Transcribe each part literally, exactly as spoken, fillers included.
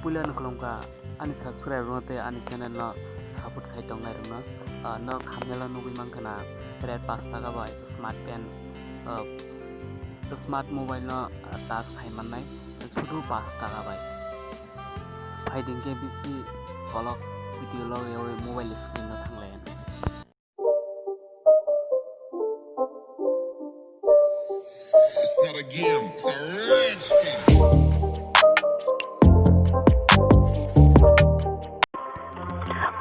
Puila no khulumkha ani subscriber no tei ani channel no support khai tongnai rokno. Ah, nok hamya no nugwi mankha na red paanch taka bai smart pen, ah, smart mobile no, ah, touch khai mannai sudu paanch taka bai. Phaidi hwnkhe bisi kolok video logwi mobile screen no thanglai. It's not a game, it's a rich game.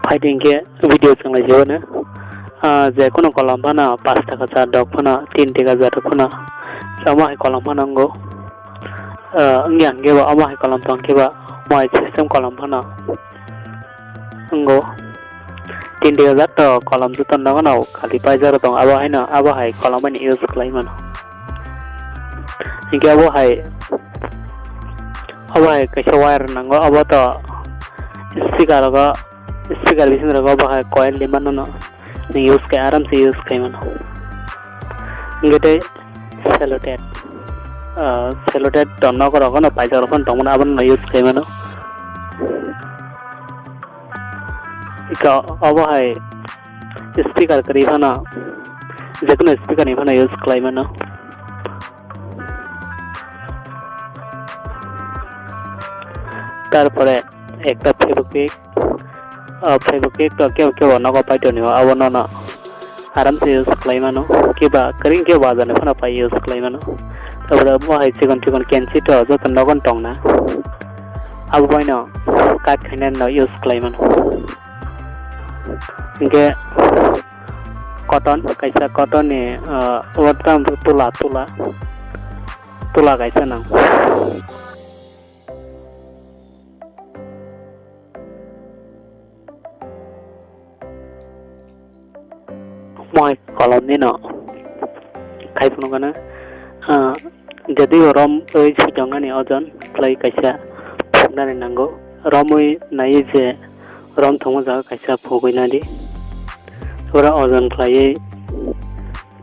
Phaidi hwnkhe video chwnglai jibano. Ah, je kunu kolom phano paanch taka cha dok phano tin taka cha dok phano. Omo hai kolom phano wngo. Ah, wngya hwnkhe bo omo hai kolom tong khe ba omo hai system kolom phano. Wngo. Tin taka jat to kolom joto nogo no kali paijak rok tongo, abo haino, abo hai kolom bai no use khlai mano. Hinkhe abo hai, abo hai kaisa wire nango, abo to speaker rogo, speaker bising rogo abo hai coil di mano no. Nwng use khai, aram se use khai mano. Hinkhe tei sellotape, ah, sellotape to nogo rogo no paijak rok phano tong mano, abo no use khai mano. Ika obo hai speaker kwrwi phano, jekunu speaker ni phano use khlai mano. Tarpore ekta Fevikwik, o Fevikwik to kebo kebo nogo pai tonio, abo nono aram se use khlai mano, kiba kwrwi khe bazar ni phano pai use khlai mano. Tarpore omo hai chikon chikon kenchi to joto nogo tongna, abo bai no cut khainai no use khlai mano. Hinkhe cotton, kaisa cotton ni, ah, obo tamo tula, tula, tula kaisa nang. Moi kolom ni no khai phunukgana, ah, Jodi bo rom wi swi tongmani ojon khlai kaisa phuknani nango. Romwi naiwi je rom thwngma jaga kaisa phugwi nadi. Oro ojon khlaiwi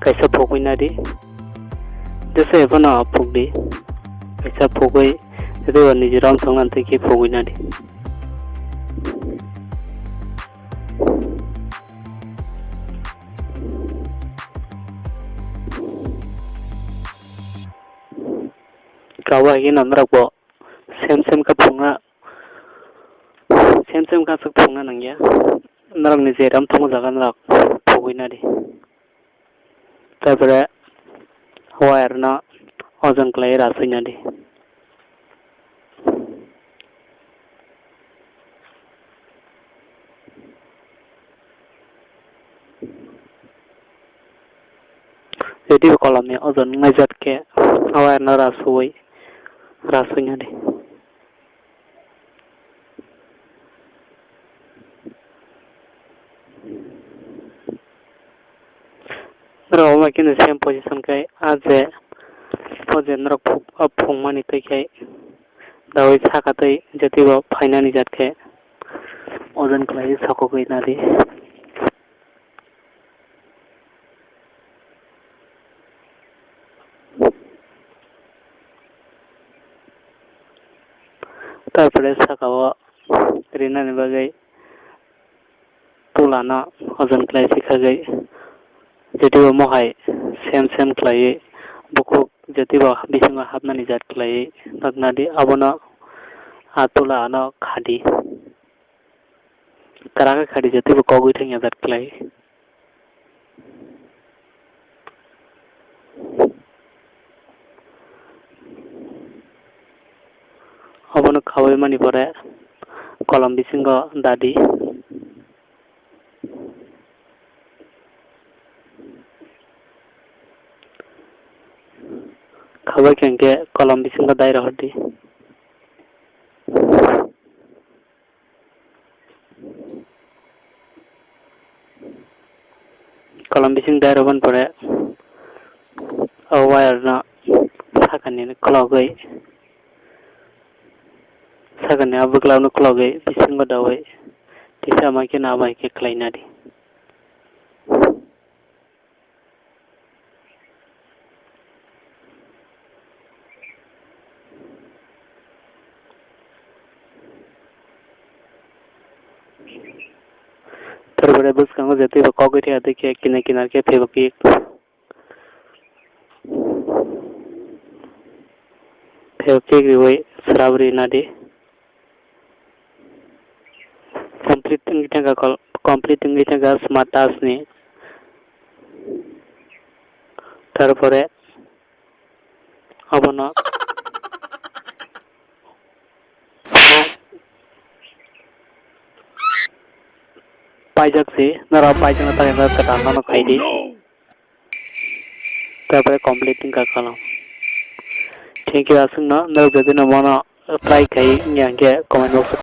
kaisa phugwi nadi. Jesa ephano phukdi. Kaisa phugwi jodi bo niji rom thwngna twi khe phugwi nadi. Kabo hai kheno norok bo sem sem khe phunukna, sem sem khe aswk phunukna nangya. Norok ni je rom thwngma jaga norok phugwi nadi. Tarpore wire no ojon khlaiwi rasui nadi. Jodi bo kolom ni ojon wngnai jat khe wire no rasui, rasui nadi. Norok omo khe same position khai, a je, o je norok phuk-, o phungmani twi khai daui saka twi jotwi bo phainani jat khe ojon khlaiwi sokogwi nadi. Tarpore saka o rinani bagwi tula no ojon khlai si khagwi, jotwi bo mohai sem sem khlaiwi bukhuk jotwi bo bisingo hapnani jat khlaiwi nadi, abono a tula ano khadi. Kwrak khe khadi jotwi bo kogwi thangya jat khlai. Obono khawi mani pore kolom bisingo dadi. Khabai khe hwnkhe kolom bisingo dai rohordi. Kolom bising dai rwbani pore o wire no sakani khulogwi, sakani a bwkla no khulogwi bisingo daui kisa ma khe na bai khe khlai nadi. Tarpore bwskango je twibo kok gwi thaya twi khe kinar kinar khe Facebook kick. Facebook kick riwi srabri nadi. Complete wngwi thangkha call, complete wngwi thangkha smart task ni. Tarpore abono paijak si, norok paijakna bagwi norok kwtal mano khai di. Tarpore complete wngkha kalo. Thank you aswkno, norok jodi no mano try khai wngya hwnkhe comment box o